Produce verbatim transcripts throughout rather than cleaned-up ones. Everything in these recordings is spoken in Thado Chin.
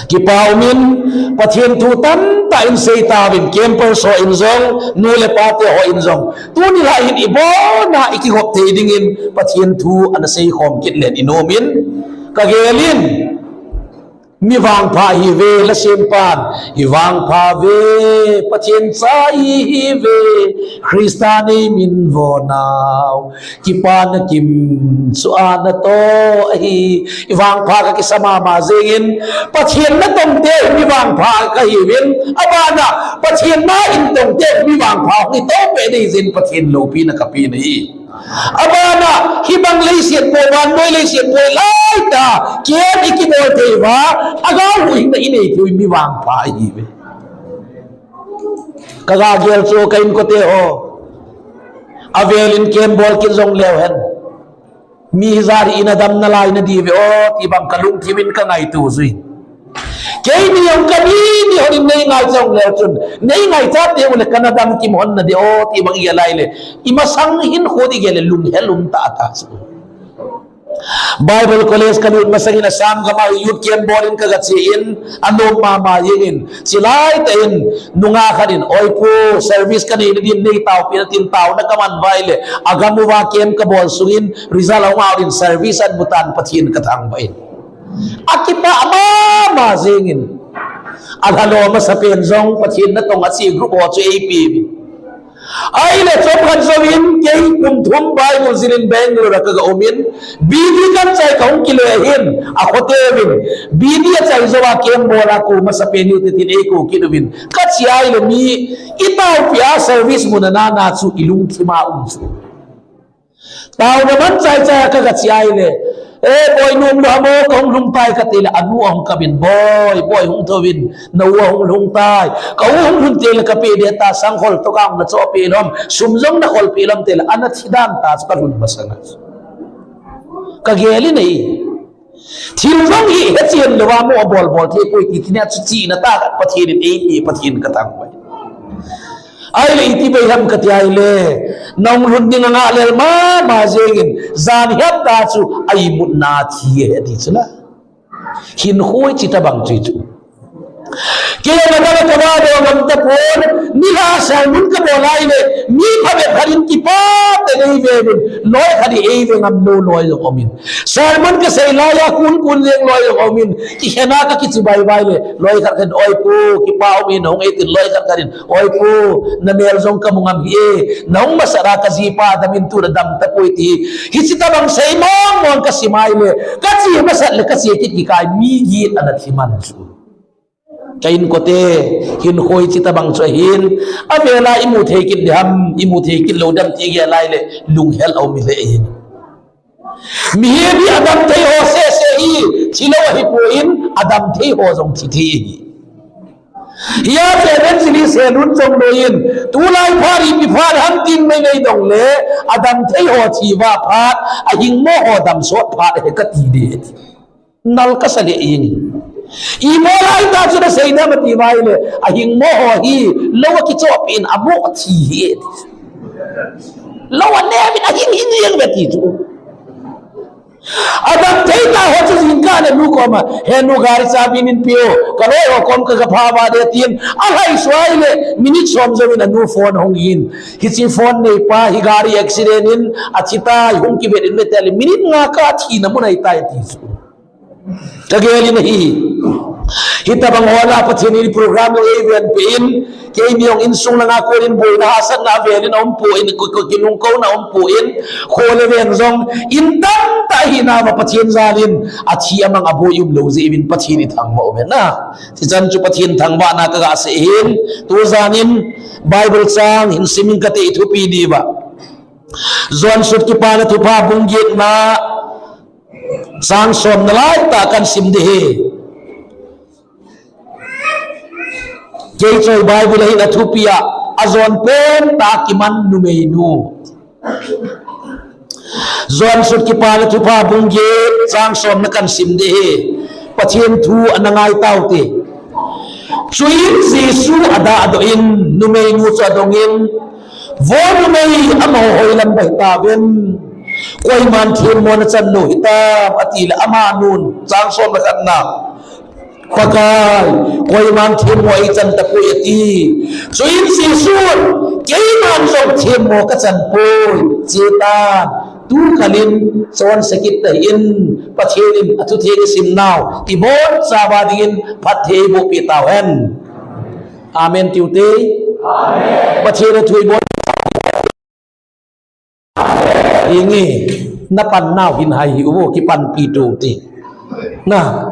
Kipa umin, Pathen thu tamtah in seitauvin, campers ho in jong, nu le pa te ho in jong. Tuni lai hin ibon a ikigop thei dingin, Pathen thu ana seikhom kit len inom in, kagelin, mi vangpha ihiuve, la sempan, i vangpha uve, Pathen cha ihiuve, Christa neimin vonau. Kipana kim chu ana to ahi. I vangpha kakisa mama jengin, Pathen natong te mi vangpha kahiuvin, abana, Pathen na in tong te mi vangpha hung ito pe dei jin Pathen loupina kapeh ahi. Abana, hibang leiset bou, vannoi leiset bou, laitah, ken ikibol thei uva, agau hui na inei thei mi vangpha ihiuve. Kaga gel chu ka inkote ho. Avelin ken bol kit jong leu hen. Mi hijat hi ina dam nalai nadiuve o, ti bang kalungthim in kangaito jui. Keini jong kani ni hon in nei ngai jong leu chun, nei ngaichat teng ule kana dam kim hon nadi o, ti bang igel lai le, imasang hin khut igel le lunghel um tah tah chu. Bible College kalut masangin Assam gam a youth camp bol in kaga che in, anom mama jengin, chilai tah in, nungah khat in, oi pu, service kanei nadin nei taopi in atin, taona kaman uva ahile, agam uva camp kabol sungin, result ahung out in service amu tan Pathen kathangvah in. Akipah mama jengin. Alhalo masapen jong Pathen natong a che group ho chu eipeh in. Ahile chomkhat jouvin kei kum thum Bible jilin Bangalore a kaga umin, bidi kan chai kahung kile hin, akhote uvin, bidi achai jouva camp bol a kou masapen u te tin eikou kit uvin. Kache ahile mi, itaopi a service muna nana chu ilungthim a um chu. Taona man chaichai a kaga che ahile, eh, boi, nom lou ham o, kahung lhung tai kati le, anu ahung kap in, boi, boi hung thouvin, na u ahung lhung tai, ka u hung lhun teng le kapeh ding ta, sangkhol toh kahung nachoh peh lou ham, sum jong nakhol peh lou ham ti le, ana thi dan tah chu kalhun masang a. Kagel in ahi. Thil jong hi hechen louva mo abol bol thei poi ti, tina chu chihna tah khat Pathen in eipeh, Pathen kathangvah. Ahile iti bei ham kati ahile, nahung lhun ding angah lel mama jengin, jan hiap ta chu a imutna thi ahi ati chu la. Hinkho ichi tabang chu chu. Kei jong adang a kava doh ngam tapon, nilhah sermon kabol ahile, mi phabep khat in kipah tah in eive uvin, loi khat in eive ngam lou loi jong um in. Sermon kasei laiya kun kun jeng loi jong um in, kikhen a kakichibai bai le, loi khat khat in, oi pu, kipah um in, hung e tin loi khat khat in, oi pu, namel jong kamu ngam hih e, nahung masat a kajipa dam in tun adam tapoi ti. Hichi tabang sei mong mong kasim ahile, kache masat le kache kit kikai mi get ana thi man chu. Ka inkote, hinkho ichi tabang chu ahin, avel a imu thei kit ding ham, imu thei kit lou ding ham ti gel ahile, lunghel a um ileh ahin. Mihem hi adam thei ho sese hi, thilou ahipoi, adam thei ho jong thi thei ahi. Hia chu evangelist Helun jong loi in, tulai phat ipi phat ham tin mei nei dong le, adam thei ho thi va phat, ahingmo ho dam sot phat ahi kati ding. Nal kasa leh in. Ipi lai ta chu nasei dem ati vai le, ahingmo ho hi, lou akichop in amo thi hi. Lou anem in ahing hing jeng ve ti chu. Adam thei ta ho chu jingkah le nu koma, he nu gari chabi min peo, kaloi ho kom kaga pha va de tin, alhai suai le, minute som jouvin anu phone hung in. Hichi phone neipa hi gari accident in, athi tai, hung kivet in mete le, minute nga kathina mun ahi tai ti chu. Kagel in ahi. Hitabang ho lah a Pathen in program jong eiven peh in, keini jong insung langa kon in boina hahsatna avel in aumpoi, ko, ko, kinungkouna aumpoi, kho le veng jong in tamtah ahina uva Pathen jal in athi amang aboi umlou jeh uvin Pathen ithangvah uve na. Hichan chu Pathen thangvahna kaga sei hin, tujan in Bible chang hin sim ing kate, ithupi diuva. Johan sut Kipana Thupha bung getna, chang somna laitah kahin sim ding ahi. Keiho Bible a hin athupi a, ajon pentah a kiman numeinu. Johan sut Kipana Thupha bung get chang somna kahin sim ding ahi. Pathen thu ana ngai taute. Chuin Jesu adah doh in, numeinu chu adong in, Vo numei, amaho hoilam ba hitauvem? Koiman themmo nachan lou hitam, ati le amanun, chang somna khatna. Pakai, koiman themmo eichan tapoi ati. Chuin Jesun, keiman jong themmo kachan poi, chetan, tukal in chonse kit tahih in, Pathen in athutheng isimnau ibonchauva dingin phatthei eiboh peh tauhen. Amen tiu te. Amen. Pathen athu ibon. Inge, napan nau hin hai hih uvo, kipanpi tou te. Na,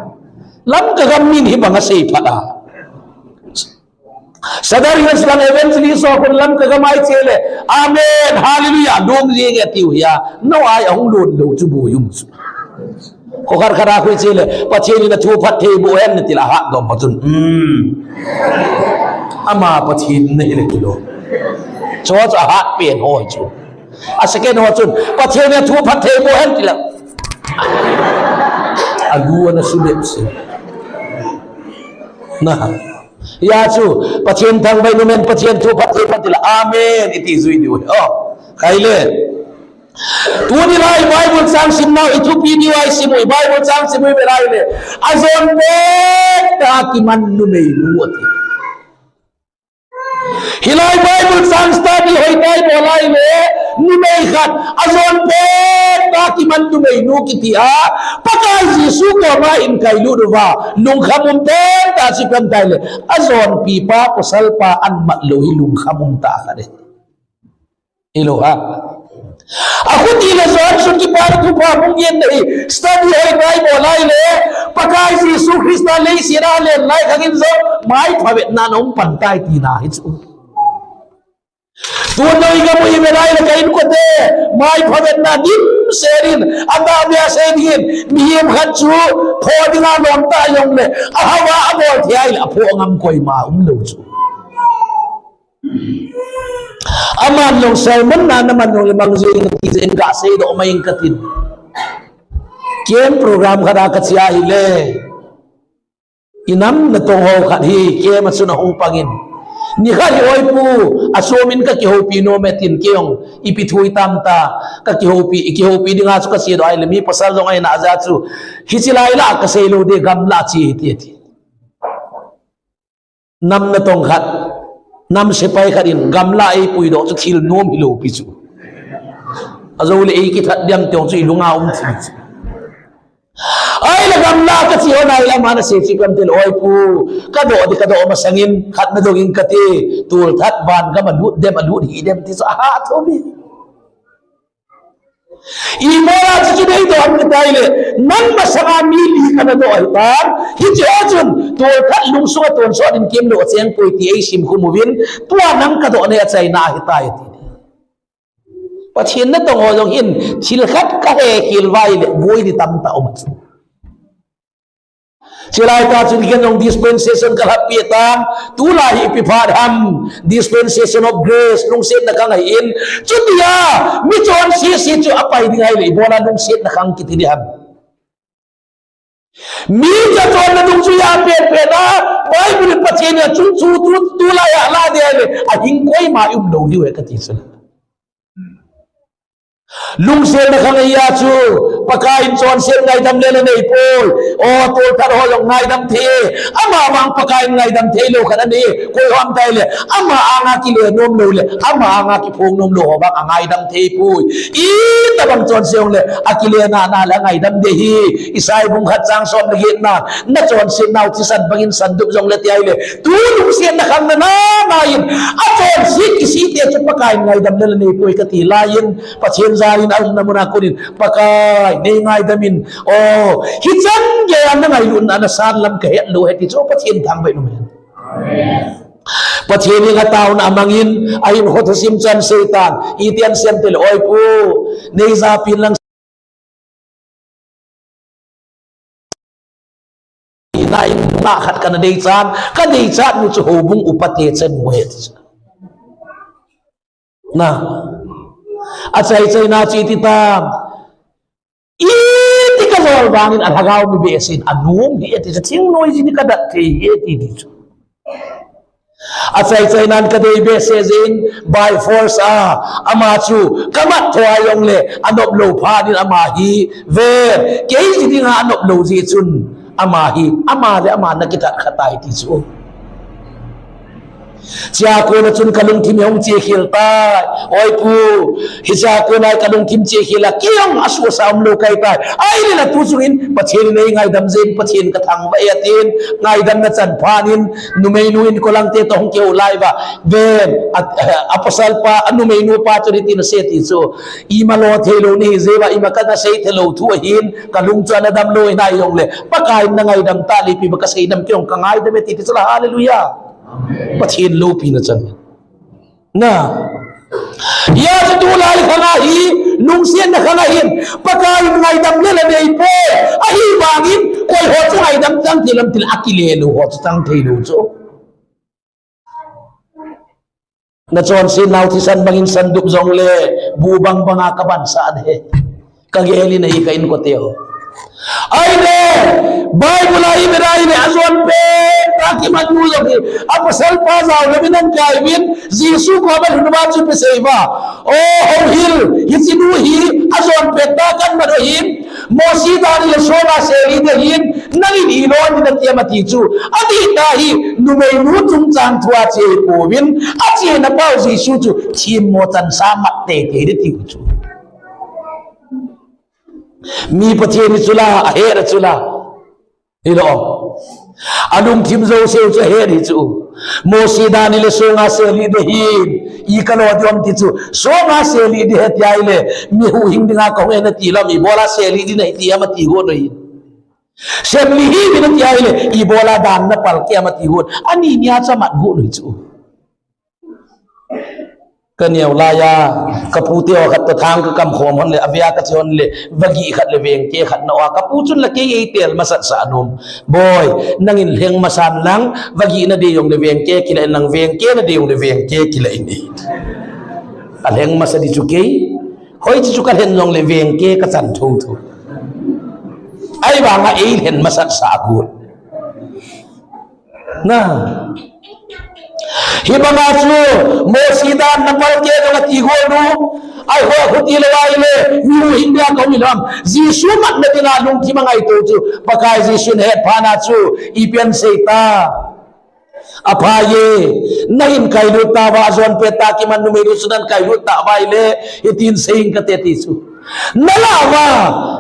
Lamka gam min hibang asei phat a. Sadar Hills lang evangelist ho khun Lamka gam a iche le, amen, hallelujah, lom jeng e tiu hia. No ai ahung lon lou chu bu yum chu. Kho khat khat a khu iche le, Pathen in athu phatthei boh hen nati le ahat dom ho chun. Hmm. Ama Pathen nahi le kilom. Chu chu ahat pen ho chu. A second ho chun, Pathen in athu phatthei boh hen ti le. Alu ana su bep se. Na. Hia chu, Pathen thangvah in um hen, Pathen thu phatthei boh hen ti le. Amen. Iti jui diu. Oh. Khai le. Tuni lai Bible chang simnau ithupi diu ahi, sim u, Bible chang sim u ive lai le. Ajon pet tah a kiman numeinu ati. Hilai Bible chang study hoitah a ibol lai le. Numei khat, ajon pet tah a kiman numeinu kiti a. Pakai Jesu koma ahin kailut uva. Lungkham um tah a chu ipi ham itile. Ajonpipa, pasalpa, amat lou hi lungkham um tah khat e. Hilou ham. Akhuti le Johan kipana thupha hung gen nahi. Study hoitah a ibol lai le. Pakai Jesu Christa leiset a alen lai khang in jong. Mai phavetna ana um pan tai tina hi chu. Tun noi gam u ive lai le ka inkote. Mai phavetna dimset in. Atahbeh a sei dingin. Mihem khat chu. Pho dinga lom tah jong le. Ahava abol thei a ahile. Apho ngam koima umlou chu. Aman jong sermon na, naman jong le mang jeng kati jeng gasei doh mai ing katin. Camp program khat a kache ahile. Inam natong ho khat hi camp a chun ahung pang in. Nikhat hi oi pu, asom in kakihoupi nom e tin kei jong ipi thu itam ta, kakihoupi, ikihoupi dinga chu kache doh ahile mi pasal jong ahi naja chu. Hiche lai lah a kasei lou ding gamlah a che hite ati. Nam natong khat, nam sepai khat in gamlah a eipui doh chu thil nom hilou pi chu. Ajou le eikithat diam ti jong chu ilunga um thim chu. Ahile gamlah a kache hon ahile aman asei chu ipi ham itile oi pu, kadoh ding kadoh masang in khat nadong ing kati, tolthat van gam a lut dem alut hih dem ti chu aha thou mi. Ibola chuchu deidoh ham itile, nang masanga mi li kana doh ahitan, hiche a chun, tolthat lungsunga tonsot in kimlou acheng poi ti eisim khum uvin, tua nang kadoh nei achaina ahitai ati. Pathen natong ho jong hin, thil khat kahe khel uva ahile, boi ding tamtah um chu. Chulai tah chun ken jong dispensation kalhap pi tan, tulai hi ipi phat ham, dispensation of grace, lungsetna khang ahin, chutia, mi chonse se chu apai ding ahile, ibola lungsetna khang kiti ding ham. Mi chachonna dungjuia pen pen a, Bible in Pathen in achung chu tu, tulai a alah ding ahile, ahing koima umlou diu ahi kati chu. Lungsetna khang ahi a chu, Pakai in chonset ngaidam le anei poi. O, tolthat ho jong ngaidam thei. Ama vang Pakai in ngaidam thei lou khat anei. Koi ham itile, ama anga kile nom lou le, ama anga kiphong nom lou ho vang angaidam thei poi. Itobang chonse jongle, akile nana le angaidam ding ahi. Isai bung khat chang som le get na, nachonsetnau thisan bangin sandup jongle ti ahile, tu lungsetna khang nana in, achonset kisih te chu Pakai in ngaidam le anei poi kati lai in, Pathen jal in aumna mun a kon in, Pakai, nei ngaidam in, o, hichan geiya nangailutna nasan lam kahet lou ahi ti chu Pathen thangvah in um hen. Pathen in ataona amang in, ahinkho thusim chan seitan, iti asei em itile, oi pu, nei japi in lang Ina in nungah khat kana deichat, kadeichat nu chu houbung upate chanu ahi ati chu. Na. Achai chaina chu iti tam. Iti kajol vangin alhagao mi behseh in anom hi ati chu. Thingnoi jin kadat thei hi ati ti chu. Achai chainan kadei behseh jeh in by force a, ama chu kamat thua jongle anop lou phat in ama hi ve, kei ji dinga anop lou jeh chun Ama hi, ama le ama na kithat kha tai ti chu. Chua kona chun ka lungthim hi hung chekhel tai. Oi pu, hichea kona ka lungthim chekhel a, kei jong asuhsa umlou kahi tai. Ahile la tu chungin, Pathen in eingaidam jeh in, Pathen ka thangvah e atin, ngaidamna chan phat in, numeinu in kolangte toh hung kihou lai uva. Ven, a, a pasal pa, a numeinu pa chun hitin asei ti chu. Ima lo theilou nahi jeh uva, ima kana sei theilou thu ahin, ka lung chu ana damlou in ahi jongle, Pakai in na ngaidam tah le ipi ba ka sei dem, kei jong ka ngaidam e ti, ti chu la, hallelujah. Pathen loupina chan. Na. Hijeh chun tulai khang a hi, lungsetna khang a hin, Pakai in ngaidam le la nei poi, ahivangin, koi ho chu ngaidam chang thei lam tile, akile lou ho chu chang thei lou chu. Na chonset nau thisan bangin san dup jongle, bu bang banga ka bansah e. Ka gel in ahi ka inkote ho. Ahile, Bible a ivet a ahile, ajon pet tah a kiman nu jong hi, a pasal pa jao louvin ahin kai uvin, Jesu koma alhun uva chu ipi asei uva. O, houhil, hiche nu hi, ajon pet tah a kahin mat u ahin, Mosi dan in le song a seli ding ahin, nangin ilo ding nati em ati chu. Adih tah hi, numeinu chungchang thu a che hipouvin, achena pau Jesu chu, themmo chansa mat teitei ding ati u chu. Mi Pathen hi chu la, ahet a chu la. Hilou. Alungthim jouse u chu ahet hi chu. Mosi dan in le song a seli ding ahin, i kalo ding ham ti chu. Song a seli ding ahi tia ahile, mi huhhing dinga kahung e nati lou ham, ibola seli ding nahi ti ham ati got u ahi. Sem lih hih uvin ati ahile, ibola dan na palkeh ham ati got. Ani nia chu amat got u ahi chu. Ka neo lai a, ka pute ho khat toh thang ka kamkhom hon le, avea ka che hon le, vagih khat le vengke khat na o a, ka pu chun la kei eitel masat sah nom. Boi, nangin lheng masan lang, vagih na dei jong le vengke kila in lang, vengke na dei jong le vengke kila in e. Alheng masa ding chu kei, hoiche chu ka lhen jong le vengke ka chan thotho. Ahivanga eilhen masat sah got. Na. Hibanga chu, Mosi dan na palkeh jong ati got u. Ai ho, khuti lou ahile, mi huhhing dia kahung hi lou ham. Jesu matna dinga lungthim angaito chu, Pakai Jesu in ahet phat na chu, ipi asei ta. Apha e, nahin kailut tauva, ajon pet tah a kiman numeinu chu nahin kailut tauva ahile, hitin sei inge kati ti chu. Nalah uva,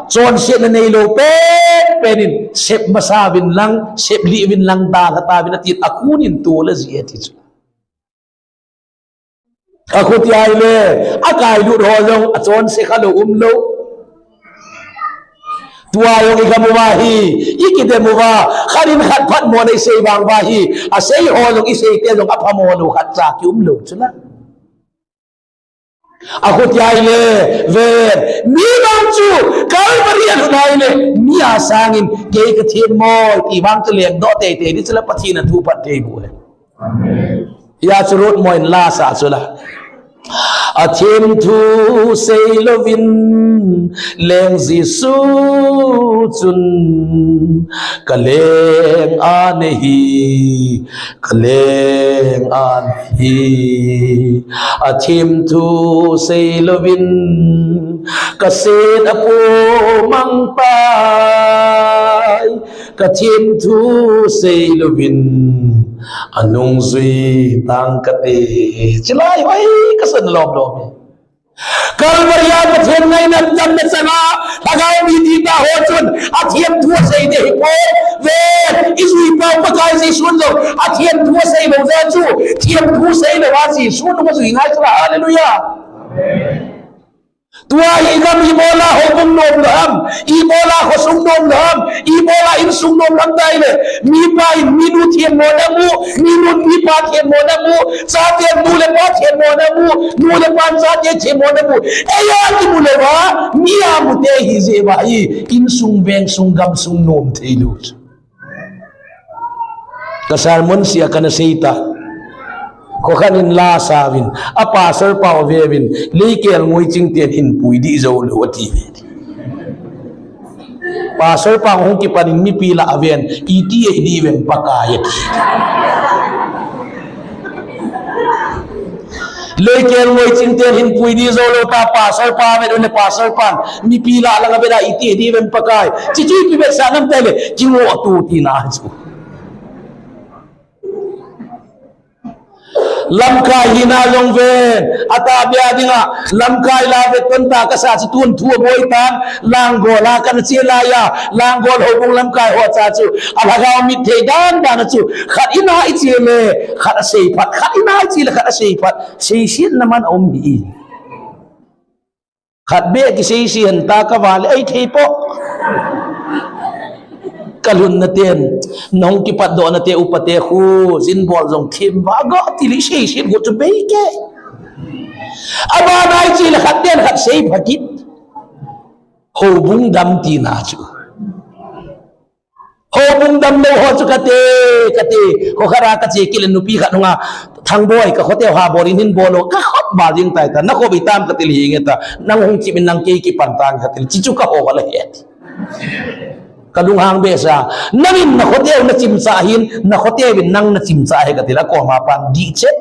chonsetna neilou pen, pen in, sep masa uvin lang, sep lih uvin lang, dalha tauvin atin, akun in tol aji e ti chu. Akhuti ahile, akailut ho jong, achonse khalou umlou. Tua jong igam uva hi, ikidem uva, khat in khat phatmo na isei vang uva hi, asei ho jong, isei te jong, aphamo lou khat cha kiumlou chu la. Akhuti ahile, ven, mi vang chu, Calvary alhun ahile, mi a sangin, kei ka themmo, ti vang chu lengdoh teitei ding chu la Pathen in athu phatthei boh hen. Amen. Hijeh chun Ruth moin la sa chu la. Athemthu seilouvin, leng Jesu chun, ka leng anei hi. Ka leng anei hi, athemthu seilouvin, ka set apo mang tai. Ka themthu seilouvin, anung jui tang kate. Chilai hoi ka san lom lom e. Calvary a Pathen ngaidam damna changa, lhagao mi dida ho chun, athemthu asei ding ahipoi, ve, ijui pau Pakai Jesu jong, athemthu asei lou jeh chu, themthu sei louva Jesu nung ajui ngai chu la, hallelujah. Tua hi igam ibola houbung nom lou ham, ibola khosung nom lou ham, ibola insung nom lou ham tile, mipa in minu themmo na mu, minun mipa themmo na mu, chaten nu le pa themmo na mu, nu le pan chate themmo na mu. Eia kimu louva, mi a mute hi jeh uva hi, insung, vengsung, gamsung nom thei lou chu. Ka sermon sia kana sei ta. Kho khat in la sa uvin, a pastor pau ve uvin, leikel ngoi chingten hin pui dih jou lou ati. Pastor pa hung kipan in mipi lah a ven, iti ei dih uvem Pakai ati. Leikel ngoi chingten hin pui di jou lou ta, pastor pa vet un le pastor pan mipi lah lang a vet a iti di ven Pakai. Chichu ipi vetsah nam tile, kingoh tu tina chu. Lamkai hina jong ven, atahbeh a dinga, lamkai la vet ton ta kasa chu tun thu aboi tan, Langgol a kana che lai a, Langgol houbung lamkai ho cha chu, alhagao mit thei dan dan a chu, khat in a iche le, khat asei phat, khat in a iche le, khat asei phat, seiset na man um hi. Khat beh kisei sei hen ta ka vale, ei thei po. Ka lhunna ten, nahung kipatdoh na te, upa te khu, jin bol jong thim va go, tili seiset go chu bei ke. Aba nai chi le khat ten khat sei pha kit. Houbung dam tina chu. Houbung dam lou ho chu kate, kate. Kho khat a kache kit le nupi khat nunga, Thangboi, ka khote ha bol in hin bol o, ka khop bal ding tai ta. Na khop itam kati le hi nge ta. Nang hung chim in nang kei kipan tan kati le. Chichu ka ho la he. Ka lunghang behseh a. Nang in na khote na chimcha hin, na khote vin nang na chimcha he kati le koma pan di chet.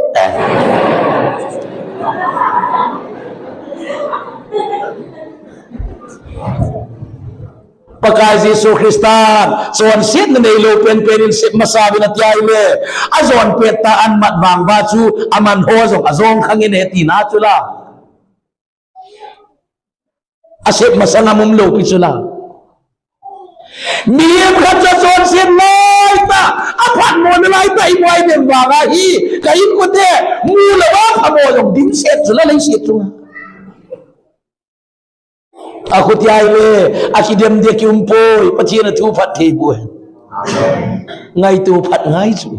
Pakai Jesu Christan, chonsetna neilou penpen in sep masa uvin ati ahile, ajon pet ta an mat vang uva chu, aman ho jong ajong khang in e tina chu la. Asep masang a um lou pi chu la. Mihem khat chu chonset lai ta, aphatmo nalai ta, imu ai dem vang ahi, ka inkote, mu lou a phamo jong dimset chu la, leiset chu la. Akhuti ahile, akidem dia kium poi, Pathen a thu phat thei poi. Ngaito phat ngai chu.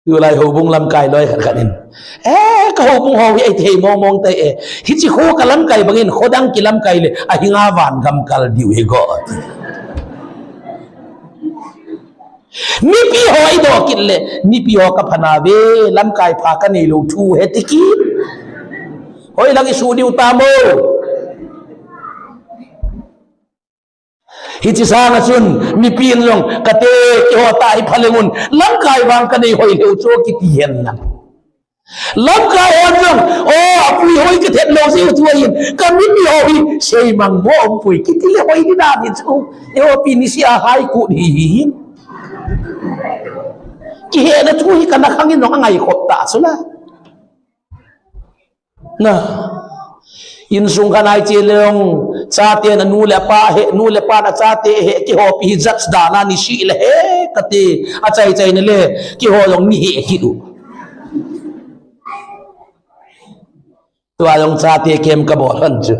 Tulai houbung lamkai loi khat khat in. Eh, ka houbung ho hi ei thei mong mong tai e. Hichi kho ka lamkai bangin, kho dang kilamkai le, ahinga van gam kal diu hi go. Mipi ho i doh kit le, mipi ho ka phana ve, lamkai pha ka neilou thu he ti kit. Hoilang i su diu tam o. Hichi sanga chun, mipi in jong, kate, keiho ta hi phaleng un, lamkai vang ka nei hoi leu chu kiti hen lang. Lamkai hon jong, o, apui hoi ka thet lou jeh u chu ahin, ka mipi ho hi, seimang mo um pui, kiti le hoi di dan hi chu, eiho pi ni si a hai kut hi hi hin. Kihena thu hi ka na khang in jong angai khop ta chu la. Na. Insung khat a i che le jong, chate na nu le pa he, nu le pa na chate he, keiho pi hi judge dan a ni si le he, kati, achai chai na le, keiho jong ni he kit u. Tua jong chate kem ka bol hon chu.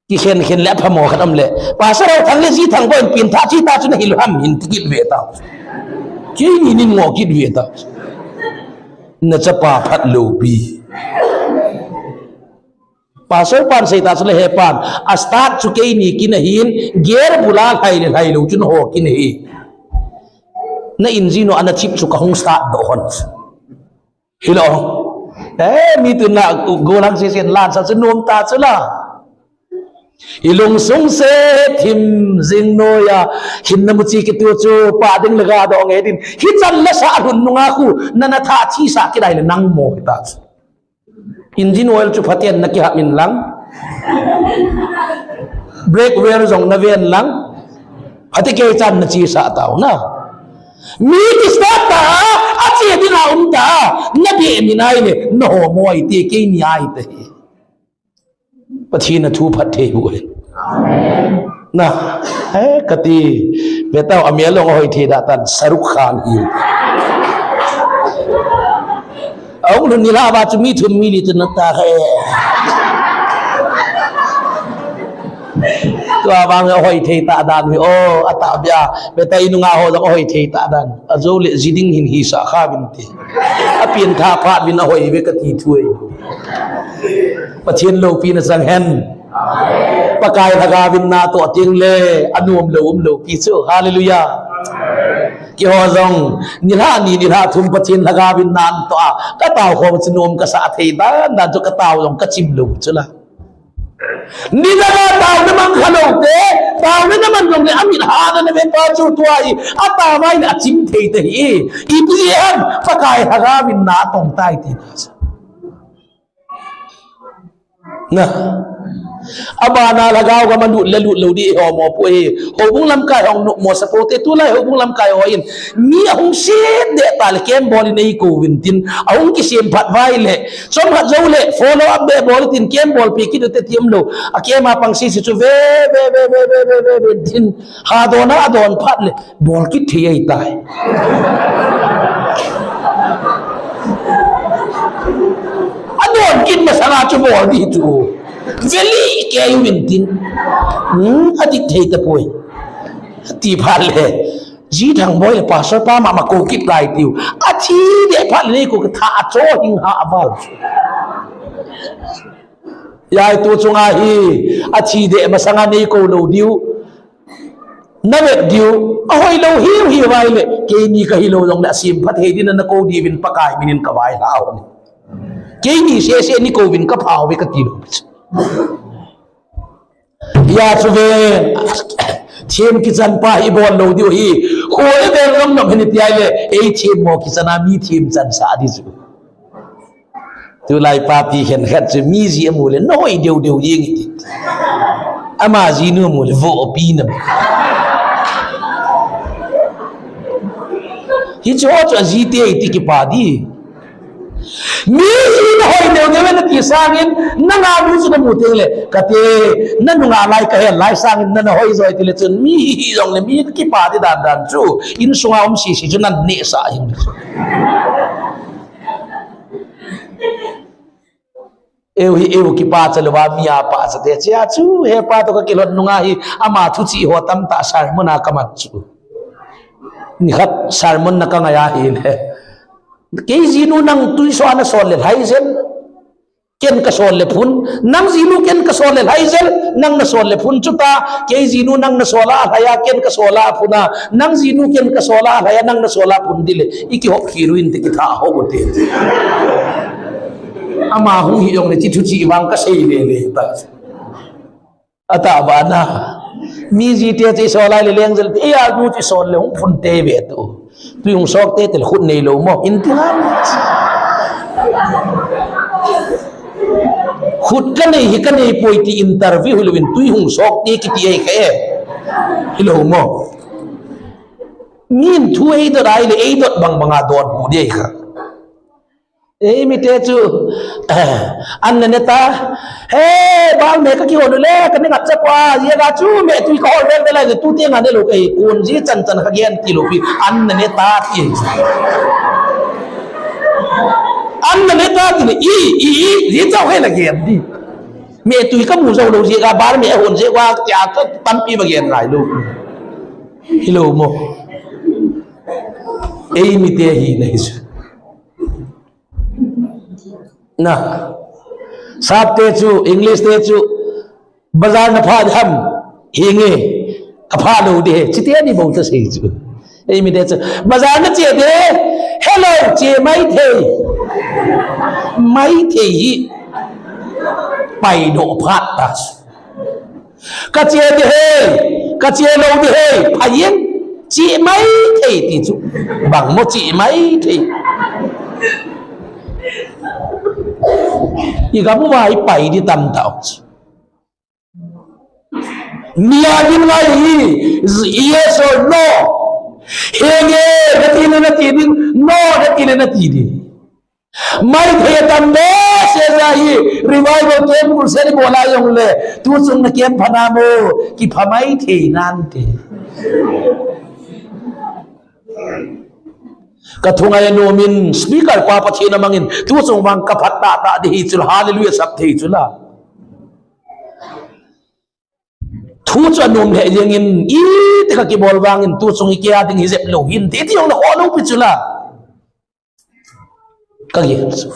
Kikhen khen le aphamo khat um le. Pastor Thang le Ji Thang boi in pin tha chi ta chu na hil ham hin ti kit ve ta. Keini nin ngo kit ve ta. Na chapa phat lou pi. Pastor pan sei ta chu le he pan. A start chu keini kin ahin, gear bula lhai le lhai lou chu na ho kin ahi. Na engine u ana thip chu ka hung start doh hon. Hilou. Eh, mi tuna golang sesen lan sa chu nom ta chu la. I lungsung se thim jing noi a, hinna mu chi kitu chu pa ding le ga doh nge din. Hichan la sa lhun nunga khu, na na tha chi sa kidai le nang mo hi ta chu. Engine oil chu phaten na kihap in lang. Brake wear jong na ven lang. Ati kei chan na chi sa tau na. Mi ki start ta, a che ding a um ta, na be mi nai le, na ho mo ai te keini ai te. Pathen a thu phat thei bu. Na, eh, kati, ve tau, a mi along hoi thei da tan, Saruk Khan hi. Aung lhun ni la ba chu mi thum mi li chu na ta kha e. Tua vang a hoi thei ta dan hi o, a ta bia, ve ta i nunga ho jong a hoi thei ta dan. A jo le ji ding hin hi sa kha vin ti. A pin tha phat vin a hoi ve kati thu e. Pathen loupina chang hen. Pakai lhagao vin na toh teng le, a nom lou um lou pi chu. Hallelujah. Keiho jong, nilhah ni, nilhah thum Pathen lhagao vin na toh a, ka tao khom chu nom ka sa thei dan, dan chu ka tao jong ka chim lou chu la. Nidanga taona mang khalou te, taona naman jongle amit hana nave pa chu tua hi, atao vai le achim thei te hi. Ipi jeh ham, Pakai Lhagao in na atong tai tina. Na. Abana Lhagao gam a lut le lut lou di ho mo pu hi. Houbung lamkai hung nopmo sa pote, tulai houbung lamkai ho in mi ahung set deh ta le camp bol in eikou vin tin, ahung kisem phat vai le, chomkhat jou le follow up beh bol tin camp bol pi kit u te ti umlou. A camp a pang sisi chu ve ve ve tin, ha don a adon phat le bol kit thei ahitai. Adon kit masanga chu bol di chu. Ve lih kei uvin tin. Hmm, adik thei tapoi. Ti phat le, Ji Thangboi le pastor pa mama kou kit lai tiu. Athi deh phat le neikou kit tha acho hing ha aval. Hijeh tu chunga hi, athi deh masanga neikou lou diu. Navet diu, ahoilou hiu hiu vai le, keini kahilou jongle asem phat hei din nakou diuvin Pakai minin kavailhah u ahi. Keini sese neikou vin kaphau ve kati lou. Hijeh chun ve, them kichan pa hi ibol lou diu hi, hoi ve lom lom hin tia le, ei them mo kichan a mi them chan sa di chu. Tulai papi khenkhat chu mi ji amu le, nahoi deu deu jeng iti. Ama jinu amu le, vo pi na. Hichu ho chu ajite iti kipa di. Mi ji nahoi deu deu nati sangin, nangah nu chu namu teng le, kate, nanungah lai kahe lai sangin, nanahoi joi ti le chun, mi hi hi jongle, mi kipa di dan dan chu, insunga um sisi chu nan nehsah jing. Eu hi eu kipah cha louva mi a pah cha te chia chu, he pa toh kakilhon nunga hi ama thuchih ho tamtah sermon a kaman chu. Nikhat sermon na kangai ahile. Kei jinu nang tuiso a nasol le lhai jel. Ken kasol le phun. Nang jinu ken kasol le lhai jel. Nang nasol le phun chuta. Kei jinu nang nasol a lhai a ken kasol a phun a. Nang jinu ken kasol a lhai a nang nasol a phun di le. Ikihop khel u inte kitha ho u te. Ama hung hi jongle chi thuchih vang kasei le le ta. Atah bana. Mi jite chi sol lai le leng jel. Eia nu chi sol le hung phun te ve tu. Tui hung sok te te le khut neilou mo. Inte ham. Khut kanei hi kanei poi ti interview hilouvin tui hung sok te kiti ahi kha e. Hilou mo. Min thu eidot ai le eidot bang banga don hu di ahi kha. Ei mite chu, eh, an nane ta, he, bal me kakihon u le, kane ngat cha kwa, ye ga chu, me tui kahol vel vel a, tu te nga ne lou kahi, kun ji chan chan kha gen ti lou pi, an nane ta ti. An nane ta ti ne, i, i, i, ji chau he la gen di. Me tui kamu jou lou ji ga, bal me hon ji ga, tia ka tampi ba gen ngai lou. Hilou mo. Ei mite hi na hi chu. Na. Sap te chu, English te chu, bazar na pha ham, hinge, apha lou de, chite ni bou ta sei chu. Ei mite chu, bazar na che de, hello, che mai thei. Mai thei hi, pai doh phat ta. Ka che de hei, ka che lou de hei, pha jeng, che mai thei ti chu. Bang mo che mai thei. I gam uva i pai di tam tau. Nia din ngai hi, yes or no. Henge, nati le nati ding, no, nati le nati ding. Mai thei tam behseh jeh hi, revival camp crusade bol a jong le, tu chung na camp pha na mo, kipha mai thei nante. Ka thungai nom in, speaker pa Pathen a mangin, tu chung vang ka phat tah tah di hi chu la, hallelujah sap thei chu la. Thu chu anom lheh jeng in, iti kha kibol vangin, tu chung i kia ding hi jep lou hin, ti ti jong na kho lou pi chu la. Ka gel chu.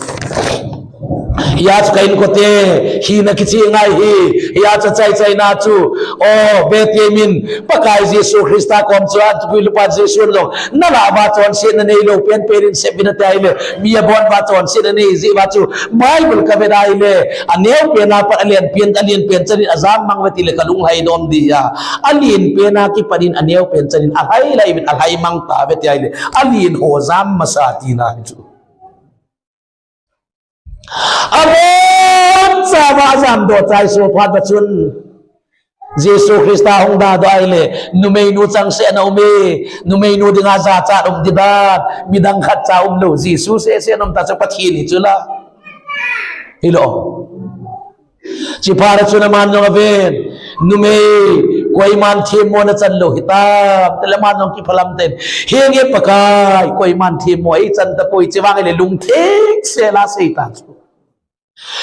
Hia chu ka inkote, hina kichi ngai hi, hia chu chai chai na chu, o, Bethlehem in, Pakai Jesu Christa kom chu, a tupui lupa Jesu jong, na lah uva chonsetna neilou pen pen in sep uvin ati ahile, mi abon uva chonsetna nei jeh uva chu, Bible ka vet ahile, aneo pen a pat alen pen, alen pen chan in ajam mang uve ti le ka lunglhai nom ding ahi. Alen pen a kipat in aneo pen chan in alhai lai uvin alhai mang tauve ti ahile, alen ho jam masa tina hi chu. Abon chauva ajam doh chai suh phat uva chun, Jesu Christa hung da doh ahile, numeinu changseh ana um e, numeinu dinga jachat um ding dan, midang khatcha umlou, Jesu seh seh ana um ta chu Pathen hi chu la. Hilou. Chuphat a chun aman jong aven, numei, koiman themmo nachan lou hitam, ti le aman jong kiphalam tah in, henge Pakai, koiman themmo eichan tapoi, chuvang ahile lungtheng sel a asei ta chu.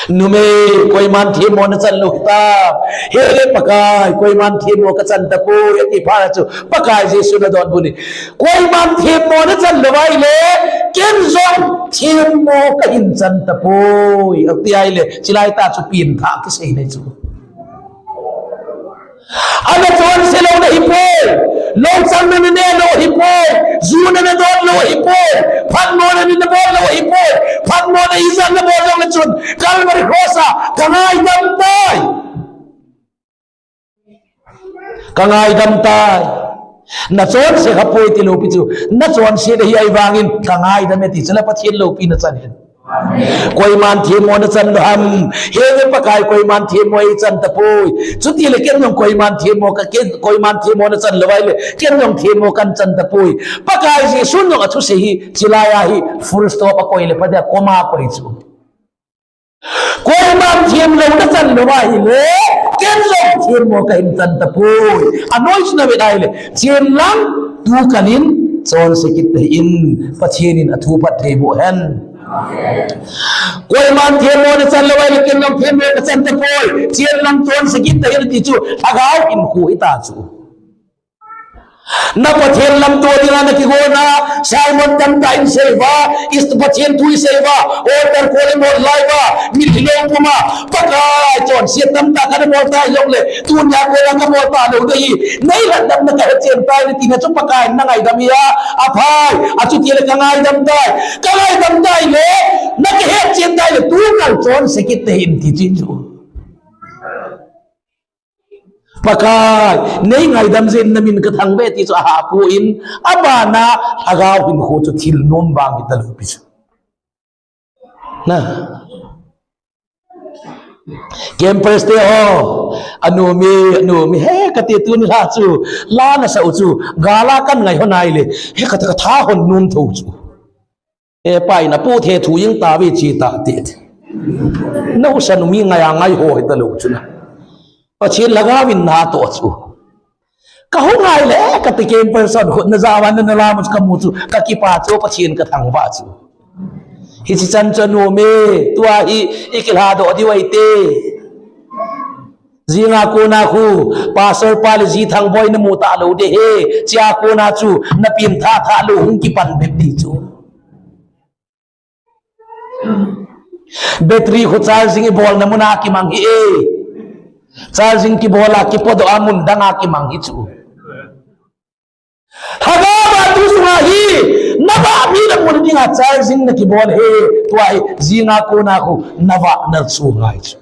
Numei, koiman themmo nachan lou hitam, henge Pakai, koiman themmo kachan tapoi, ati phat a chu, Pakai Jesu in adonbut in, koiman themmo nachan lou ahile, ken jong themmo kahin chan tapoi, ati ahile, chulai tah chu pengthah kisei nei chu. Ana chonse lou nahi poi, louchang na naneh lou ahi poi, ju na nadon lou ahi poi, phatmona naneh lou ahi poi, phatmona ijat nabol jongle chun, Calvary Cross a, kangaidam tai. Kangaidam tai. Nachonse khapoi tilou pi chu. Nachonse nahi ahivangin kangaidam e ti chu la Pathen loupina chan ahi. Koiman themmo nachan lou ham. Henge Pakai koiman themmo eichan tapoi. Chutile ken jong koiman themmo ka ken, koiman themmo nachan lou ahile. Ken jong themmo kahin chan tapoi. Pakai Jesu in jong athusei hi. Chulai a hi. Full stop akoi le pha ding a comma akoi chu. Koiman themmo nachan lou ahile, ken jong themmo kahin chan tapoi. Anoi chu navet ahile, chen lang, tukal in, chonse kit tahih in, Pathen in athu phatthei boh hen. Koiman themmo nachan lou ahile, ken jong themmo kachan tapoi. Chen lang chonse kit tahih in ati chu, lhagao hinkho hita chu. Na Pathen lamto dinga nakigona, sermon tamtah in sei uva, is Pathen thu isei uva, altar call imol lai uva, mitlhi lou puma, Pakai chonset tamtah kana mol ta jongle, tunia kona kamol talou ding ahi, nei lhatdamna kahe chen tai nati na chu Pakai in nangaidam ahi a, aphai, achutile kangaidam tai, kangaidam tai le, nakahe chen tai le, tukal chonse kit tahih in ti chu. Pakai, nei ngaidam jeh in namin kathangvah e ti chu ahahpoi, abana lhagao hinkho chu thil nom vang hita lou pi chu. Na. Campers te ho, anom e, anom e, he kati tuni lha chu, la nasa u chu, gal a kangai hon ahile, he kati katha hon nom tho chu. He pa in apu the thu jing tave chi ta ti. Nahusa nu mi ngai a ngai ho hita lou chu na. Pathen lhagao in natoh chu. Kahung ahile, kati campers hon khut na ja uva na la mu chu kamu chu. Kakipa chu Pathen kathangvah chu. Hichi chan chu anom e, tua hi ikilhadoh diu ahi te. Jinga kona khu, Pastor pa le Ji Thangboi namu talou ding ahi, chia kona chu, napengthah thah lou hung kipan bep ding chu. Battery khu charging ibolna mun a kimang hih e. Charging kibol a kipodoh a mun dang a kimang hih chu. Lhagao a tu sunga hi, navah mi namu dinga charging nakibol ahi, tua hi, jinga kona khu, navah na chu ngai chu.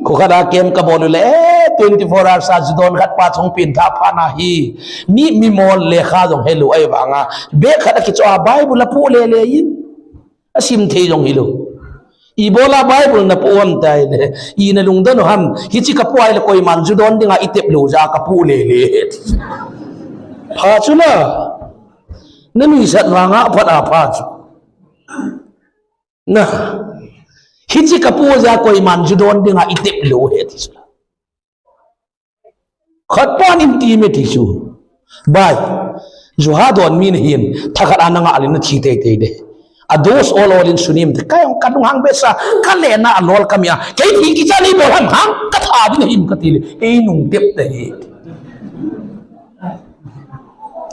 Khu khat a camp kabol u le, eh, twenty-four hours a ju don khat pa chong pengthah phat na hi. Mi, mi mol lekha jong helou ahivanga. Bag khat akichoh a Bible apoh lele in. Asim thei jong hilou. Ibola Bible napoh ham ti le. Ina lungdon u ham. Hichi kapoh ahile koiman ju don dinga itep lou jeh a kapoh lele. Pha chu na. Nanuisat vanga aphat a pha chu. Na. Hichi kapoh jeh a koiman ju don dinga itep lou ahi ti chu. Khat pan in ti me ti chu. Bai. Ju ha don mi nahin. Thakhat a nangah le nathi teitei ding. A dose ol ol in sunim te. Kei jong kalunghang behseh a. Kalena alol kami a. Kei thi kichat le ibol ham hang. Katha ding nahim kati le. Einung tep tahih.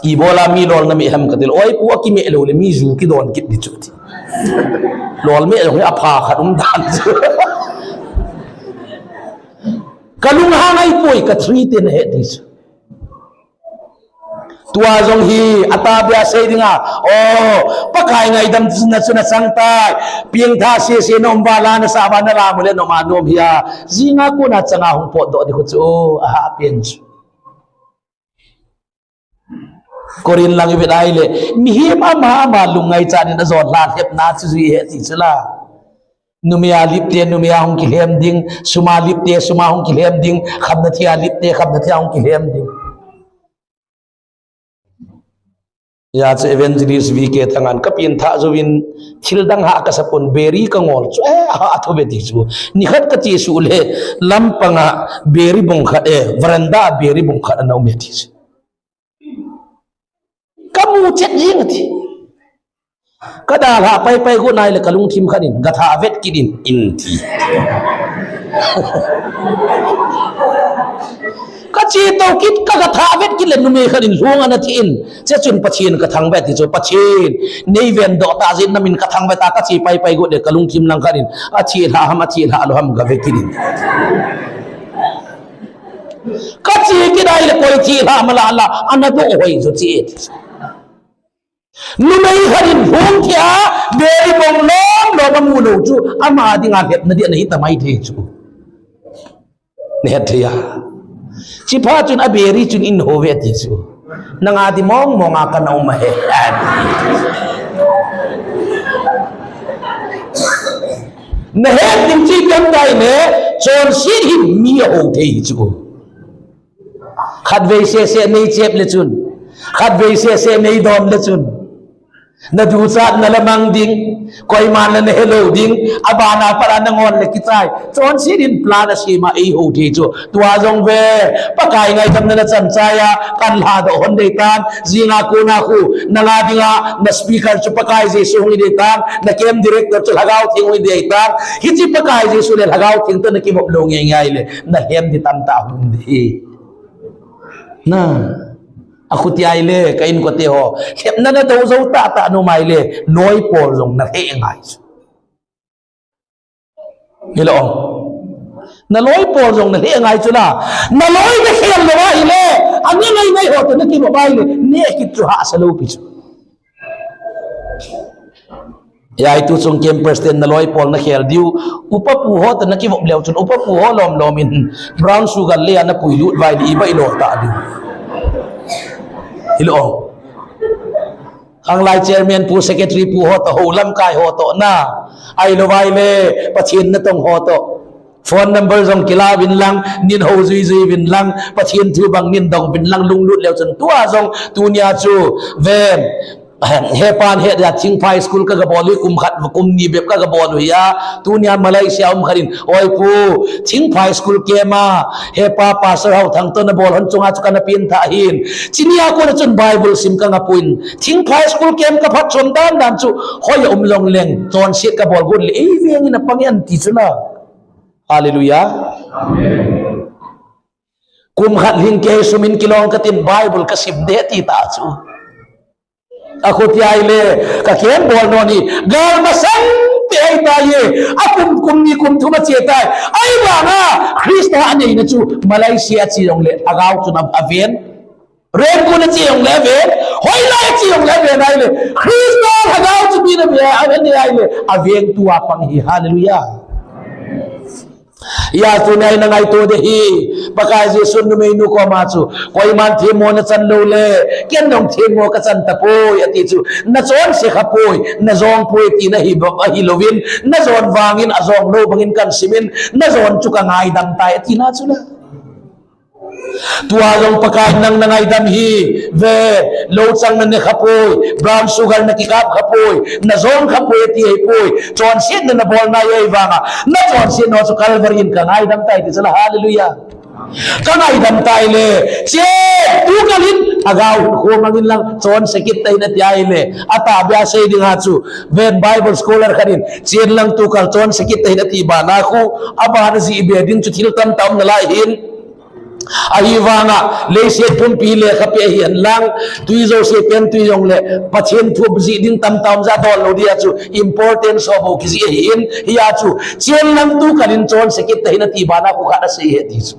Ibola mi lolna mi ham kati le. Oi pu akimeh lou le mi ju kidon kit ding chu ti. Lolme jong hi apha khat um dan chu. Ka lunghang ahipoi, ka three te nahet ding chu. Tua jong hi, atahbeh a sei dinga, o, Pakai ngaidam na chu nachang tai. Pengtha sese na um uva la nasah uva nalam u le nom a nom hia. Jinga kona changa hung potdoh ding khu chu, o, ahahpen chu. Korin lang ivet ahile, mihem ama ama lungngaicha in ajon lha lhepna chu jui he ti chu la. Numei a lip te numei a hung kilhem ding, sum a lip te sum a hung kilhem ding, khamna thei a lip te khamna thei a hung kilhem ding. Hijeh chun Evangelist V K Thangan ka pengtha jouvin thil dang hah kasa pon, beri ka ngol chu, eh, ahah tho ve ti chu. Nikhat ka chesuh le, lampang a beri bong khat, eh, veranda a beri bong khat ana um e ti chu. Ka mu chet jeng ati. Ka dalhah paipai got nai le ka lungthim khat in, "Gathah vet kit in," in ti. Ka chetou kit, ka gathah vet kit le numei khat in lhung ana thi in. Chuchun Pathen ka thangvah ti chu, "Pathen, nei vendoh tah jeh in namin ka thangvah ta," ka che paipai got le ka lungthim lang khat in, "Athe lhah ham, athe lhah lou ham, gave kit in." Ka che kit nai le koi che lhah mala la, ana doh hoi chu che. Numei khat in lhung thei a, beri bong lom lom amu lou chu, ama dinga lhepna ding ana hi tamai thei chu. Nahet thei a. Chuphat chun a beri chun in ho ve ti chu. Nanga di mong mong a kana um ahi. Nahet ding chu ipi ham itile, chonset hin mi ahou thei chu. Khatvei sese nei chep le chun, khatvei sese nei don le chun, na duchatna la mang ding, koiman la na helou ding, abana pat a na ngol le kichai. Chonset in plan asem a eihou thei chu. Tua jong ve, Pakai ngaidamna nachan chai a, kan lhadoh hon dei tan, jinga kona khu, nanga dinga, na speaker chu Pakai Jesu hung hi dei tan, na camp director chu Lhagao Theng hung hi dei tan, hiche Pakai Jesu le Lhagao Theng toh na kivop lou ngeingei le, na lhem ding tamtah hung um ding. Na, akhuti ahile, ka inkote ho. Lhepna na dou jou tahtah na um ahile, loi pol jong na lheh ngai chu. Hilou. Na loi pol jong na lheh ngai chu la. Na loi na khel lou ahile, ana ngai ngai ho toh na kivop ahile, neh kit chu hahsa lou pi chu. Hijeh chun campers ten na loi pol na khel diu, upa pu ho toh na kivop leu chun, upa pu ho lom lom in brown sugar le ana pui lut vai le iba ilo ta diu. Hilou. Khanglai chairman pu, secretary pu ho toh, ho lamkai ho toh na. Ahilou vai le, Pathen natong ho toh. Phone number jong kila uvin lang, nin ho jui jui uvin lang, Pathen thu bang nin dong uvin lang, lunglut leu chun tua jong, tunia chu, ven, hepan het a, Thingphai School ka gabol u, kum khat, kum ni bep ka gabol u hia, tunia Malaysia um khat in, "Oi pu, Thingphai School camp a, hepa Pastor Haothang toh nabol hon chunga chu kana pengthah ahin. Chunia kona chun Bible sim ka ngah poi. Thingphai School camp ka phatchom dan dan chu, hoi a um jongleng, chonset ka bol got le, ei veng in apang e," ati chu la. Hallelujah. Amen. Kum khat lhing kei sum in kilong katin Bible ka sim ding ati ta chu. Akhuti ahile, ka camp bol nom hi, gal masang pen ahitai, akum, kum ni kum thum ache tai. Ahivanga, Christa aneina chu, Malaysia ache jongle, Lhagao chun aven. Rangoon ache jongle aven. Hoilai ache jongle aven ahile. Christa Lhagao chu mi na ve, aven ahile. Aveng tua pang hi. Hallelujah. Hijeh chun tunia i na ngaito ding ahi, Pakai Jesu numeinu koma chu, koiman themmo na chan lou le, ken jong themmo ka chan tapoi, ati chu, na chonse khapoi, na jong poi tina hi, ahi louvin, na jon vangin, ajong lou bangin kan simin, na jon chu ka ngaidam tai, atina chu la. Tua jong Pakai nang na ngaidam hi, ve, lou chang na ne khapoi, brown sugar na kikap khapoi, na jong khapoi, ati ahipoi, chonsetna na bol nai ahivanga, na chonsetna chu Calvary in ka ngaidam tai, ti chu la, hallelujah. Ka ngaidam tai le, che, tukal in, Lhagao hun khomang in lang, chonse kit tai nati ahile, atahbeh a sei ding a chu, ven Bible scholar khat in, chen lang tukal chonse kit tai nati bana khu, abana jih be ding chu thil tamtah um nalai hin. Ahivanga, leiset pumpi lekha pe ahi henlang, tui jouse pen tui jongle, Pathen thu jih ding tamtah um jeh a dol lou dia chu, importance ho bou kijih ahi in, hia chu, chen lang tu kalin chonse kit tahih in ati bana khu khat asei ahi ti chu.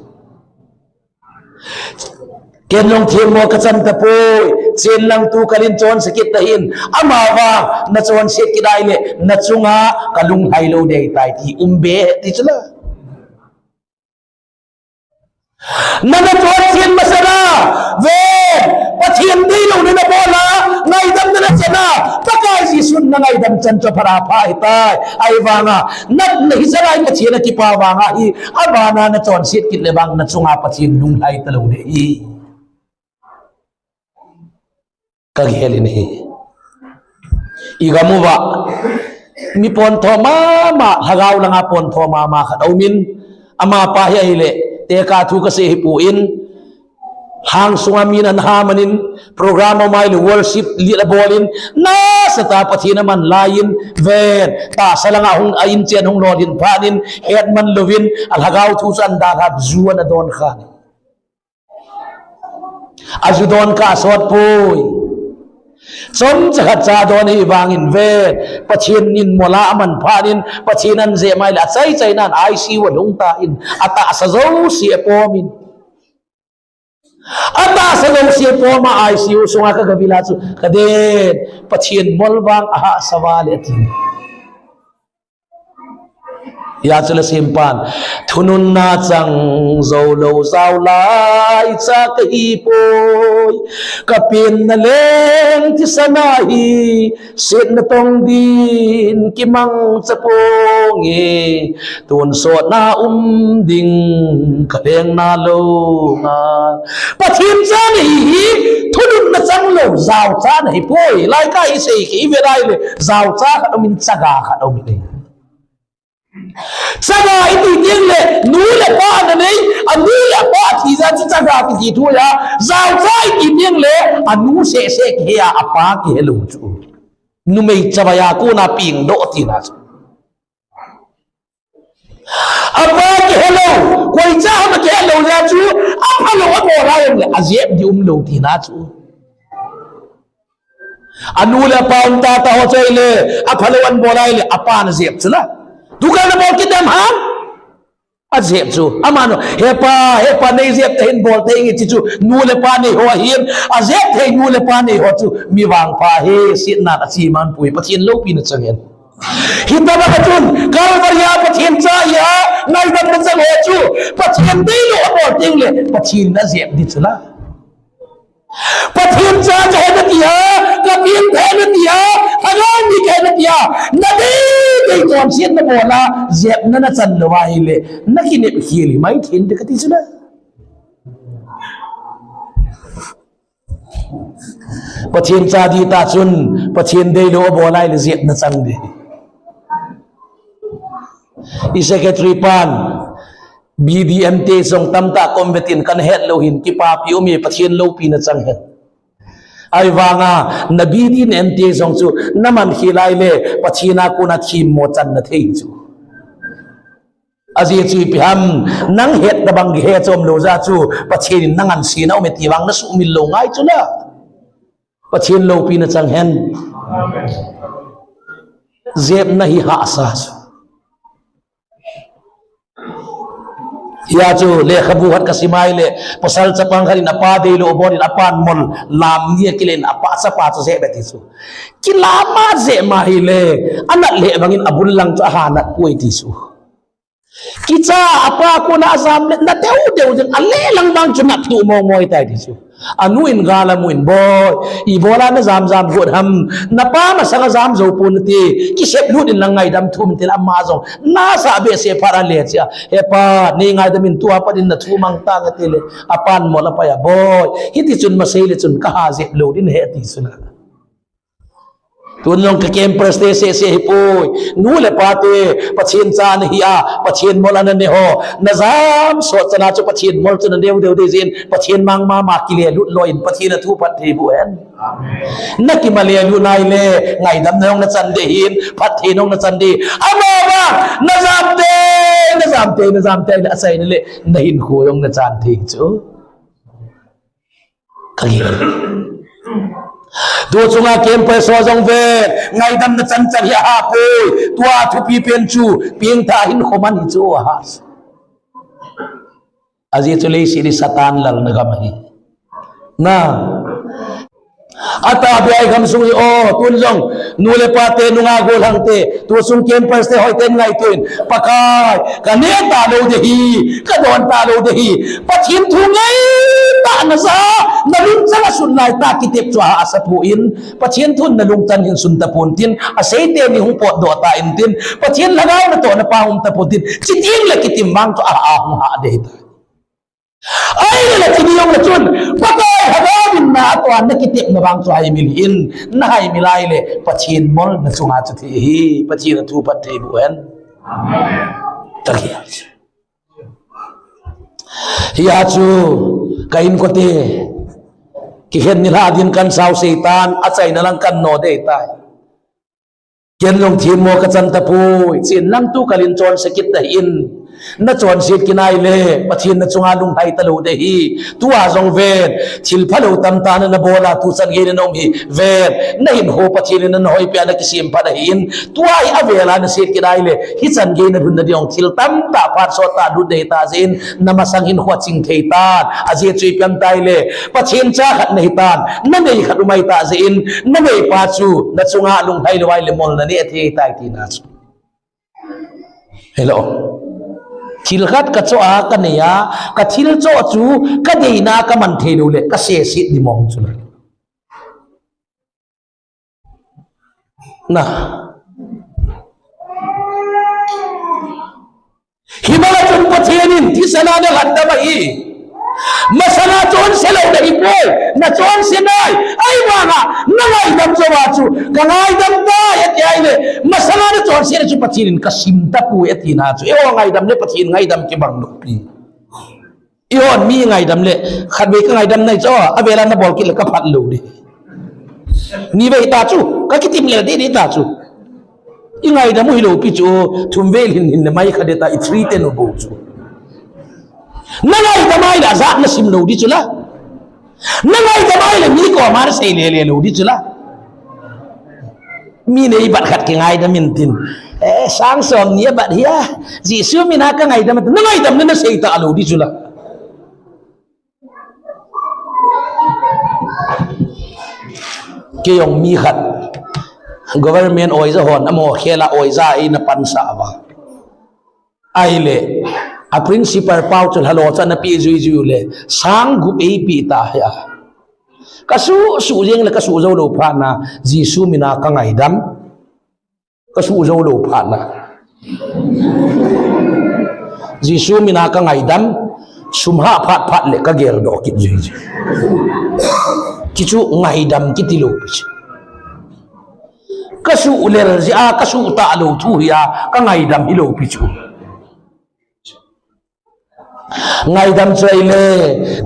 Ken jong themmo kachan tapoi, chen lang tu kalin chonse kit tahih in, amavang, nachonset kit ahile, nachunga kalung lhai lou ding ahitai ti, um be, ti chu la. Nana chonset masana, ven, Pathen deilou nana bol a, ngaidam nana chan a, Pakai Jesun nangaidam chan chu apha pha ahitai, ahivanga, na, nahi chan a Pathen akipa vanga hi, abana nachonset kit le vang, nachunga Pathen lunglhai talou ding ahi. Kagel in ahi. Igam uva. Mi pontho mama, lhagao langa pontho mama khat aumin. Amapa hi ahile, tekah thu kasei hipon. Lhang sunga min ana ham in, program aum ahile worship lead abolin, nasatah a Pathen aman laiyin, ven, tahsa langa hung, a inchen hung lolhin phat in, hetman louvin, alhagao thu chu ana dalhan, ju ana don khan. Aju don kah asot poi. Chomcha khat cha don ahivangin ven. Pathen in mol a aman phat in, Pathen in ajep mai le, achai chai nan I C U alhung tan, atahsa jouse apomin. Atahsa jouse apom a I C U sunga kagavil a chu, kaden, Pathen mol vang ahahsa val e ati. Hia chu la simpan. Thununna chang jou lou jaolai cha kahi poi. Kapenna leng thisan ahi. Setna tong din kimangcha ponge. Tonsotna um ding kaleng nalou nga. Pathen cha nahi hi, thununna chang lou, jaocha nahi poi. Lai ka hi sei kei ve lai le, jaocha khat aumin, chaga khat aumin. Chaga iti teng le, nu le pa nanei, anu le apa thi jeh chu chaga kiti thu ahi, jaocha iti teng le, anu seh seh kihe a, apa kihe lou chu. Numei chavai a kona pengdoh tina chu. Apa kihe lou, koi cha ham kihe lou jeh chu, aphalou abol a ahile, ajep di umlou tina chu. Anu le apa um tata ho chu ahile, aphalou abol a ahile, apan ajep chu la. Dukan abol kit dem ham? Ajep chu. Aman, he pa, he pa nei jep tahih in bol thei nge ti chu, nu le pa nei ho ahin, ajep thei nu le pa nei ho chu, mi vangpha ahi, setnan achi man poi, Pathen loupina chang hen. Hitobang a chun, Calvary a Pathen cha ahi a, ngaidamna chang ho chu, Pathen deilou abol teng le, Pathen in ajep di chu la. Pathen cha kahi nati a, kapen kahi nati a, lhagao mi kahi nati a, nadei dei chonset nabol a, jepna nachan lou ahile, nakinep khel hi mai thei inte kati chu la. Pathen cha di ta chun, Pathen deilou abol ahile jepna chang di. I secretary pan, B D M te jong tamtah kon vetin kahet lou hin, kipapi um e Pathen loupina chang hen. Ahivanga, na B D M te jong chu, naman khel ahile, Pathen a kona themmo channa thei chu. Ajeh chu ipi ham, nang het tobang kihe chom lou jeh chu, Pathen in nang anse na um e ti vang nasuhmil lou ngai chu la. Pathen loupina chang hen. Jepna hi hahsa chu. Hia chu lekhabu khat kasim ahile, pasal chapang khat in apa deilou abol in apan mol lam ni a kile in apa chapa chu jep e ti chu. Kilam a jep ma ahile, anat le bangin abul lang chu aha nat poi ti chu. Kicha apa kona ajam le, na deu deu jeng, ale lang vang chu nat tu mong mong tai ti chu. Anu in gal amu in, boi, ibola najam jam got ham, napa masang ajam jou pon nate, kisep lut in lang ngaidam thum te la ama jong, nasah behseh phat a le chia, he pa, nei ngaidam in tua pat in nathu mang tang ati le, apan mol apai a, boi, hiti chun masei le chun kaha jep lou ding ahi ti chu la. Tun jong ka campers te seh seh hi poi. Nu le pa te, Pathen cha nahi a, Pathen mol ana nei ho. Najam sot chan a chu Pathen mol chu nadeu deu dei jin, Pathen mang mama kile lut lou in, Pathen athu phatthei boh hen. Amen. Nakima le lut nai le, ngaidam na jong nachan ding ahin, phatthei na jong nachan ding. Ama ba, najam te. Na jam te, na jam te, na achaina le, na hinkho jong na chan thei chu. Ka gel. Tu chunga campers ho jong ve, ngaidamna chan chan hi aha poi. Tua thupi pen chu, pengthah hinkho man hi chu aha. Ajeh chu leiset hi Satan lalna gam ahi. Na. Atabeh a i gamsung hi o, tun jong, nu le pa te, nungah gollhang te, tu sung campers te, hoiten ngaito in, Pakai, ka neh talou ding ahi, ka don talou ding ahi, Pathen thu ngai tah na ja, na lungchang a sun lai tah kitep chu aha asa poi, Pathen thun na lungchang hin sun tapon tin, asei teni hung potdoh ta intin, Pathen lhagao natoh na pang um tapon tin, chuteng le kitim vang chu aha hung ha ding ahitai. Ahile chuni jong le chun, Pakai lhagao in na atoh a na kitepna vang chu haimil in, na haimil ahile, Pathen mol na chunga chu thi ahi, Pathen a thu phatthei boh hen. Amen. Ka gel. Hia chu, ka inkote, kikhen nilhah din kan sao Satan, achaina lang kan no ding ahitai. Ken jong themmo ka chan tapoi, chen lang tu kalin chonse kit ta hih in. Na chonset kit nai le, Pathen na chunga lunglhai talou ding ahi. Tua jong ven, thil phalou tamtah na na bol a, tu chan gei na na um hi. Ven, na hinkho Pathen in ana hoipeh a na kisem phat ahi in. Tua hi avel a na set kit nai le, hichan gei na lhun na ding jong thil tamtah phat sot tah lut ding ahi tah jeh in, na masang hinkho a ching thei tan. Ajeh chu ipi ham itile, Pathen cha khat na hi tan, na nei khat um ahi tah jeh in, na neipa chu na chunga lunglhai lou ahile mol na neh thei tai tina chu. Hello. Thil khat ka choh a, ka nei a, ka thil choh chu ka deina ka man thei lou le, ka seset ding mong chu la. Na. Himala chun Pathen in thisan a na lhatdam ahi. Masanga chonse lou na hi poi, na chonse nai. Ahivanga na ngaidam jou a chu, ka ngaidam tai ati ahile, masanga na chonse na chu Pathen in ka sim tapoi atina chu. Eiho ngaidam le Pathen ngaidam kibang lou pi. Eihon mi ngaidam le, khatvei ka ngaidam nai chu, avel a na bol kit le ka phat lou ding. Nivei ta chu, ka kitim lel ding ding ta chu. I ngaidam u hilou pi chu, thumvei lhin lhin le mai kha ding ta, i three ten u bou chu. Na ngaidam ahile ajat na sim lou ding chu la. Na ngaidam ahile mi koma na sei le le lou ding chu la. Mi nei bat khat kingaidam in tin. Eh, sang som ni a bat hi a. Jesu min a ka ngaidam, na ngaidam na na sei talou ding chu la. Kei jong mi khat, government oija hon, amaho khel a oija eina pansah uva. Ahile, a principal pau chu lhalo chu ana pe jui jui u le, sang gup eipeh ta hi a. Ka suh suh jeng le ka suh jou lou phat na, Jesu min a ka ngaidam. Ka suh jou lou phat na. Jesu min a ka ngaidam, sum hah phat phat le ka geldoh kit jui jui. Hichu ngaidam kiti lou pi chu. Ka suh lel jeh a, ka suh talou thu hi a, ka ngaidam hilou pi chu. Ngaidam chu ahile,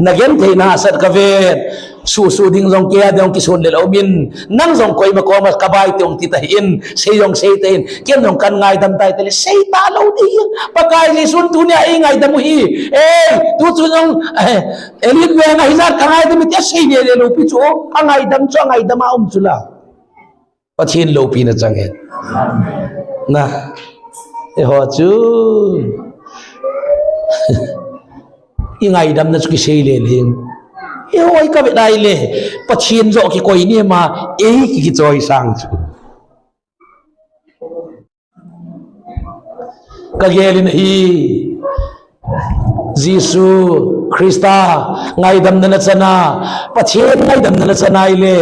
na genthei na sat ka ven. Suh suh ding jong kei a ding kisun lel a um in. Nang jong koima koma ka bai teng ti ta hih in. Sei jong sei ta hih in. Ken jong kan ngaidam tai tile, sei talou ding. Pakai Jesun tunia ei ngaidam u hi. Ei, tu chu jong, eh, Elite Veng a hijat ka ngaidam in tia sei le le lou pi chu. A ngaidam chu, a ngaidam a um chu la. Pathen loupina chang hen. Na. Eiho chu. I ngaidamna chu kisei le leng. Eiho i ka vet nai le. Pathen joh kikoi ni ma. Ei ki kichoi sang chu. Ka gel in ahi. Jesu Christa ngaidamna na chana, Pathen ngaidamna na chana ahile,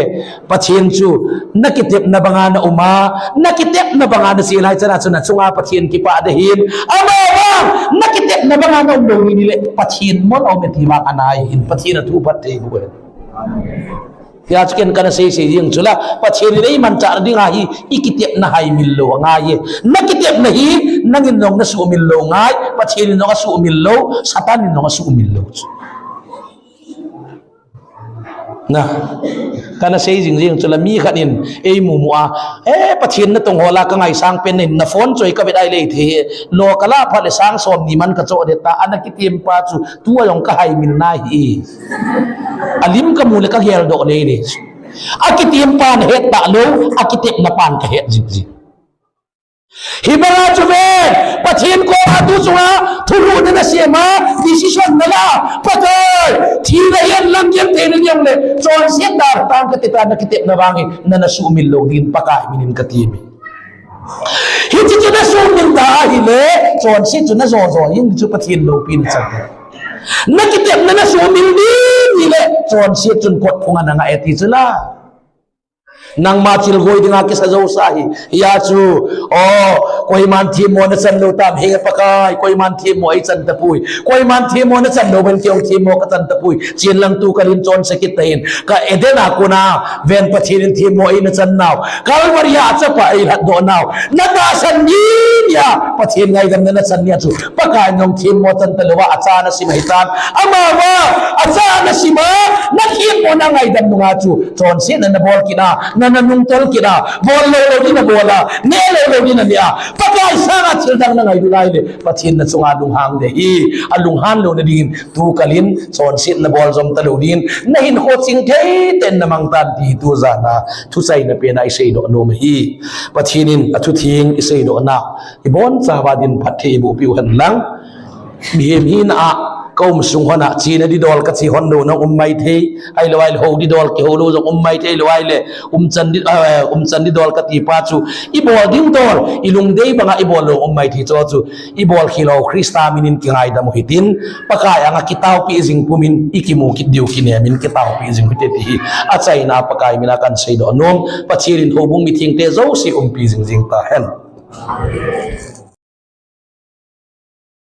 Pathen chu na kitepna banga na um a, na kitepna banga na che lai chana chu na chunga Pathen kipah ding ahin, ama vang na kitepna banga na um lou ni le, Pathen mol a um e ti vang anai hin, Pathen a thu phatthei boh hen. Hia chu ken kana sei sei jing chu la, Pathen in ei manchah ding ahi, i kitepna haimil lou angai e. Na kitepna hi, nangin jong na suhmil lou ngai, Pathen in jong asuhmil lou, Satan in jong asuhmil lou chu. Na, kana sei jing jing chu la mi khat in ei mu mu a, "Eh, Pathen natong ho la kangaisang pen in, na phone choi kavet a ilei thei, lo kala phat le sang som ni man kachoh det ta, ana kitiem pa chu tua jong kahai mil nahi." Alim kamu le kagel doh lei lei. Akitiem pan het talou, akitepna pan kahet jing jing. Hibanga chu ve, Pathen koma tu chunga thulhuhna nasem a, decision nala, Pakai, thina hihen lang gel theina ding le, chonset da tang kati ta, nakitepna vangin, nana sumil lou dingin Pakai minin kati mi. Hiche chu nasumil da ahile, chonset chu najo jo jing chu Pathen loupina chang. Nakitepna nasumil ding hile, chonset chun kot phunga nanga e ti chu la. Nangma chilgoi dinga kisa jousa hi. Hia chu, o, koiman themmo nachan lou tam, he Pakai, koiman themmo eichan tapoi. Koiman themmo nachan lou ben kei jong themmo kachan tapoi. Chen lang tu kalin chonse kit tahin. Ka Eden a kona, ven Pathen in themmo eina chan nau. Calvary a achapa eilhatdoh nau. Natahsan ni nia, Pathen ngaidamna nachan nia chu. Pakai nong themmo chan talouva, acha nasim ahitan. Amavang, acha nasim a, nathemmo nangaidam nunga chu. Chonsetna nabol kit a, na, nanungtol kit a, bol lou lou ding nabol a, ne lou lou ding nane a, Pakai sanga thil dang nangailut lai le, Pathen nachunga lunghang ding ahi, alunghan louna dingin, tu kalin, chonsetna bol jom talou dingin, nahinkho chingthei ten namang tan ti tu jana, thuchaina pena iseidoh nom ahi. Pathen in athutheng iseidoh na, ibonchauva din phatthei iboh piu hen lang. Mihem hina a, ka um sung hon a, chena didol kache hon lou nang um maithei, ahilou ahile hou didol kihou lou jong um maithei, ahilou ahile umchan di, eh, umchan didol kati pa chu, ibol ding dol, ilungdei banga ibol lou um maithei chu chu, ibol khel u Christa minin kingaidam u hitin, Pakai anga kitaopi jing pumin, ikimu kit diu kinem in kitaopi jing u hite ti hi, achaina Pakai mina kahin seidoh nom, Pathen in houbung mithengte jouse umpi jing jing tahen.